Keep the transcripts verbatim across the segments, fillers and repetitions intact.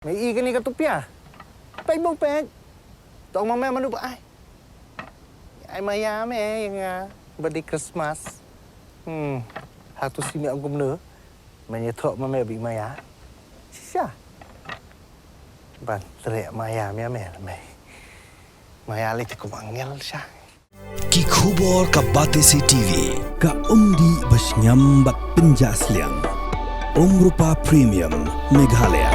Me i kane ka tupia. Peit bong peit. Tong ma me manu ba ai. Ai maya me ïa nga. Ba dei Christmas. Hmm. Hatu si me ong kumno. Me ïathuh ma me ba i maya. Shisha. Ban treh maya me me me. Maya lei te kum angel sha. Ki khubor ka Batesi TV, ka umdih ba shngiam bad pynjah sliang. Umrupa Premium, Meghalaya.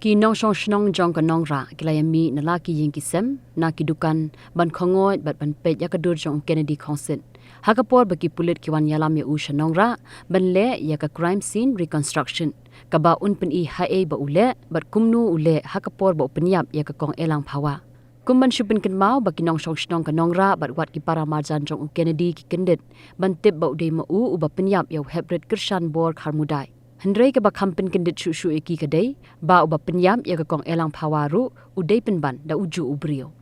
Ki nongshong shnong jong ka Nongrah ki la ïamih na la ki ïing ki sem, na ki dukan, ban khongoit bad ban peit ïa ka dur jong u Kennedy Khongsit. Ha ka por ba ki pulit ki wan ïalam ïa u sha Nongrah, ban leh ïa ka crime scene reconstruction. Kaba un pyni haei ba u leh, bad kumno u leh ha ka por ba u pynïap ïa ka kong Elang Phawa. Kum ban shu pynkynmaw ba ki nongshong shnong ka Nongrah bad wat ki para marjan jong u Kennedy ki kyndit ban tip ba u dei ma u uba pynïap ïa u heprit kyrshan bor Kharmudai. Hynrei kaba kham pynkyndit shuh shuh ïa ki ka dei ba uba pynïap ïa ka kong Elang Phawa ruh u dei pynban da ujuh u briew.